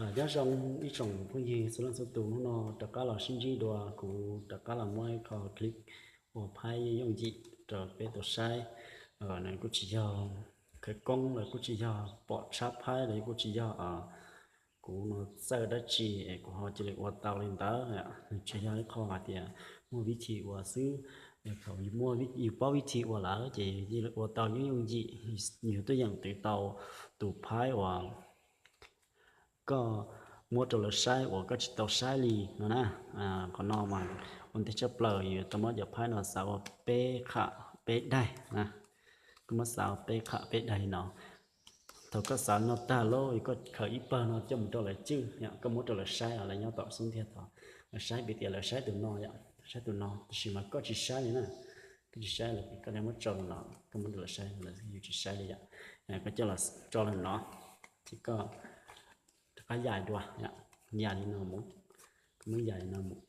Nyob zoo ib tsoom phooj ywg txhua leej txhua tus, hnub no rov qab los sib ntsib dua, kuv rov qab los muab ib qho clip ua phaib yooj yim rau peb tau saib. Nws kuj tsis yog khawv koob los kuj tsis yog pom tshab phaib los kuj tsis yog kuv no txawj dab tsi es kuv ho cia li ua tau li ntawd. Nws tsis yog ib qho hais tias muaj vib thi ua xwb. Thaum yus paub vib thi ua lawm ces yus cia li ua tau yooj yooj yim, yus tuaj yeem twv tau tus phaib uas koj muab rau lawv saib uas koj tsis tau saib li no na. Qhov no mas ua ntej tshaj plaws yus tau muab cov phaib no xav ua peb qham peb daig na. Koj muab xav ua peb qham peb daig no. Thaum koj xav no tag lauj, koj khaws ib pawg no coj mus rau lawv cwj, koj muab rau lawv saib, lawv nyob tom xub ntiag tod, lawv saib piv tias lawv saib tus no yom, saib tus no, tiam sis mas koj tsis saib li na. Koj tsis saib li, koj muab tso no, koj muab rau lawv saib, lawv yeej tsis saib li yom. Koj coj los tso li no, ces koj rov qab yaim dua, yaim li no mus, koj muab yaim li no mus.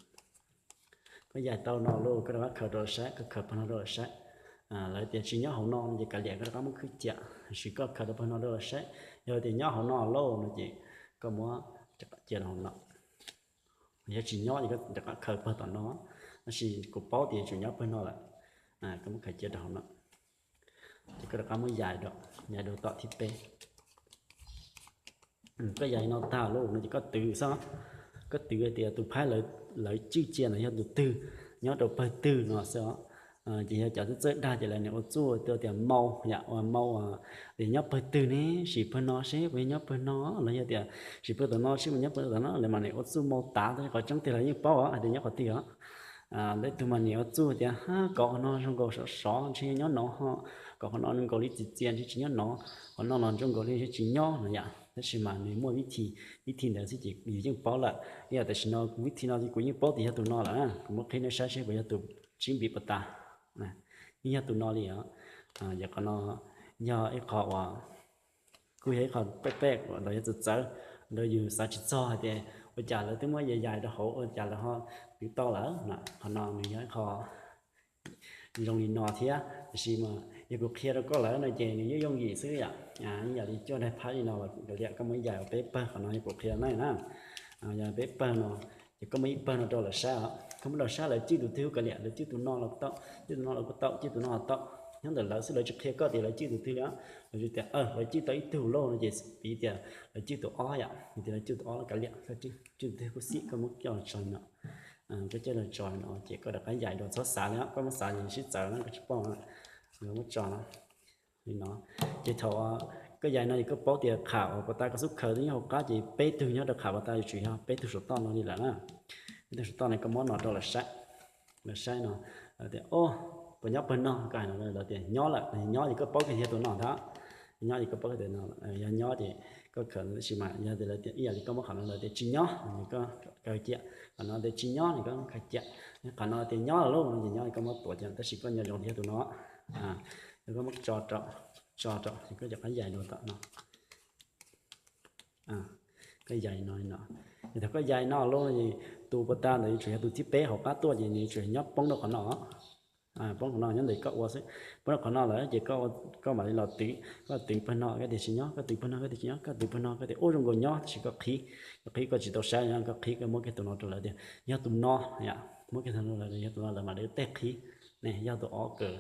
Koj yaim tau no lauj, koj rov qab khaws rau lawv saib, koj khaws pawg no rau lawv saib. Lawv tias tsis nyob hauv no no ces kav liam, koj rov qab muab khwb cia, tiam sis koj khaws rau pawg no rau lawv saib. Yog tias nyob hauv no lauj no ces koj muab cia rau hauv no. Yog tsis nyob ces koj rov qab khaws pawg tom no, tab sis kuv paub tias tseem nyob pawg no lawm, koj muab khaws cia rau hauv no. Ces koj rov qab muab yaim, yaim dua tom thib peb. Koj yaim no tag lauj no ces koj twv xwb, koj twv hais tias tus phaib lawv cwj cia ntawd yog tus twg, nyob rau pawg twg no xwb os. Ces yog cov txawj dag ces lawv nim ua txuj tias mau yom, ua mau tias nyob pawg twg ne, sim pawg no seb puas yog nyob pawg no, los yog tias sim pawg tom no seb puas nyob pawg tom no, lawv mam nim ua txuj mau tav, tab sis qhov tseeb tiag lawv yeej paub hais tias nyob qhov twg os. Tej tug mas nim ua txuj tias kov qhov no zoo nkaus sov sov ntshe nyob no, kov qhov no zoo nkaus li txias txias ntshe tsis nyob no, qhov no los zoo nkaus li tsis nyob no yom. Tab sis mas nws muaj vib thi, vib thi ntawd xwb ces yus yeej paub lawm. Ib yam tam sim no vib thi no kuv yeej paub tias yog tus no lawm, kuv muab qhib nej saib seb puas yog tus tsib npis pas tas, yeej yog tus no li os. Yog qhov no yog ib qho uas kuj yog ib qho pej pej los yog txawv txawv, los yus xav tsis txog hais tias ua cas lawv twb muab yaim yaim rau hauv ua cas lawv ho twv tau lawm. Qhov no nws yog ib qho zoo li no thiab, tiam sis mas yog kuv qhia rau koj lawm no ces nws yeej yooj yim xwb yom. Ib yam li cuaj daim phaib li no los kav liam, koj muab yaim peb pawg, qhov no yog kuv qhia nej na. Yog peb pawg no, ces koj muab ib pawg no rau lawv saib os, koj muab rau saib lawv cwj tus twg kav liam, lawv cwj tus no los tau, cwj tus no los kuj tau, cwj tus no los tau. Nyob ntawm lawv xwb, lawv tsis qhia koj tias lawv cwj tus twg li. Lawv tias lawv cwj tau ib tug lauj no ces piv tias lawv cwj tus ob yom, tias lawv cwj tus ob los kav liam, cwj tus twg kuj xij, koj muab coj los tso no, koj coj los tso no ces koj rov qab yaim dua, txhob xav li, koj muab xav ces sib txawv na, koj tsis paub. Muab tso no li no, ces thaum koj yaim no ces koj paub tias qham uas pas tas koj xub khaws twb nyob hauv qab ces peb tug nyob rau qham pas tas yuav tsum yog peb tug saum toj no li lawm na. Peb tug saum toj no koj muab no rau lawv saib, lawv saib no, lawv tias o, puas nyob pawg no, koj hais no lawv tias nyob lawm, nyob ces koj paub kiag yog tus no ntag. Nyob ces koj paub kiag tias no, yog nyob ces koj khaws, tab sis mas yog tias lawv tias ib yam li koj muab qhov no lawv tias tsis nyob, koj khaws cia, qhov no tias tsis nyob ces koj khaws cia, qhov no tias nyob lawm lauj no ces nyob ces koj muab tuav cia, tab sis koj nco ntsoov tias yog tus no. Koj muab tso rau, tso rau ces koj rov qab yaim dua tom no. Koj yaim no li no, ces thaum koj yaim no lauj, tus pas tas ntawd yuav tsum yog tus thib peb hauv qab tuaj ces nws yuav tsum nyob poob rau qhov no. Poob qhov no nyob ntawm koj ua xwb. Poob rau qhov no lawm ces koj mam li los twv, koj twv pawg no koj tias tsis nyob, koj twv pawg no koj tias tsis nyob, koj twv pawg no koj tias ub zoo nkaus nyob, tab sis koj qhib, koj qhib koj tsis tau saib, koj qhib koj muab kiag tus no rau lawv tias yog tus no, muab kiag tus no rau lawv, yog tus no lawv mam li tej qhib. Ne yog tus ob kaw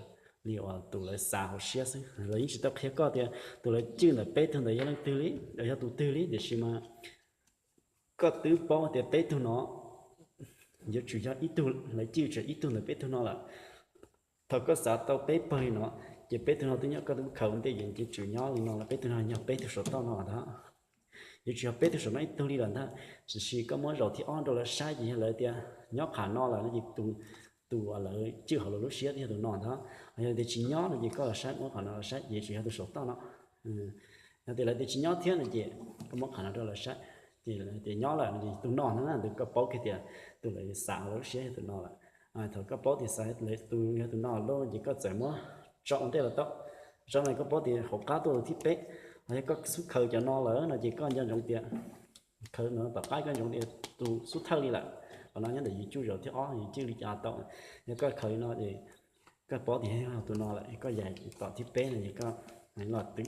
li uas tus lawv xav hauv siab xwb, lawv yeej tsis tau qhia koj tias tus lawv cwj ntawm peb tug ntawd yog leej twg li, yog tus twg li, tiam sis mas koj twb paub tias peb tug no yuav tsum yog ib tug, lawv cwj tsam ib tug ntawm peb tug no lawm. Thaum koj xav tau peb pawg li no, ces peb tug no twb nyob, koj twb khaws ua ntej ces yuav tsum nyob li no lawm, peb tug no yog peb tug saum toj no ntag. Yuav tsum yog peb tug saum no ib tug li lawm ntag. Tiam sis koj muab zaum thib ob rau lawv saib ces yog lawv tias nyob qham no lawm no ces tus uas lawv cwj hauv lawv lub siab twb yog tus no ntag. Yog tias tsis nyob no ces koj los saib, muab qhov no los saib ces yuav tsum yog tus saum toj no. Yog tias lawv tias tsis nyob thiab no ces koj muab qhov no rau lawv saib, ces lawv tias nyob lawm no ces tus no ntag na, tus koj paub kiag tias tus lawv xav hauv lub siab yog tus no lawm. Thaum koj paub tias xav tus yog tus no lauj ces koj txawm muab tso ua ntej los tau. Tso no koj paub tias hauv qab tuaj tus thib peb, ho yog koj xub khaws cov no lawm no ces koj nco ntsoov tias khaws no tom qab koj ntsoov tias tus xub thawj li lawm. Qhov no nyob ntawm yus cwj zaum thib ob yus cwj li cas tau. Yog koj khaws li no ces koj paub tias yog tus no lawm, koj yaim tom thib peb no ces koj los twv,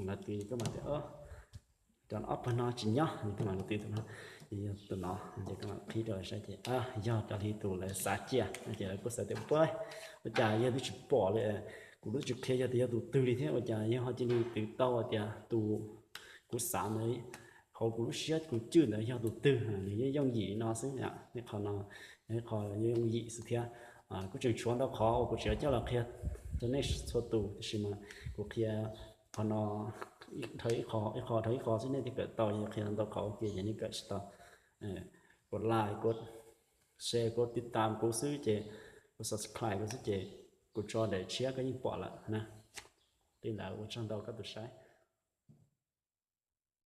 los twv koj mam tias Cov ob pawg no tsis nyob, tus no, tus no, ces koj mam qhib rau saib ces yog raws li tus lawv xav cia no ces lawv kuj xav tias puab, ua cas yawg twb tsis pom li, kuv twb tsis qhia yog tias yog tus twg li thiab ua cas yawg ho cia li twv tau tias tus kuv xav ntawd, hauv kuv lub siab kuv cwj ntawd yog tus twg, nws yeej yooj yim no xwb. Qhov no, qhov yooj yim xwb thiab. Kuj tseem tshuav ntau qhov uas kuv tseem coj los qhia rau nej txhua tus, tiam sis mas kuv qhia qhov no ib qho dhau ib qho xwb, nej thiaj kawm tau. Yog qhia ntau qhov ua ke ces nej kawm tsis tau. Kuv like, kuv share, kuv tiv tam kuv xwb ces, kuv subscribe kuv xwb ces kuv tso daim tshiab koj yeej pom lawm na. Li ntawd ua tsaug ntau koj tus saib.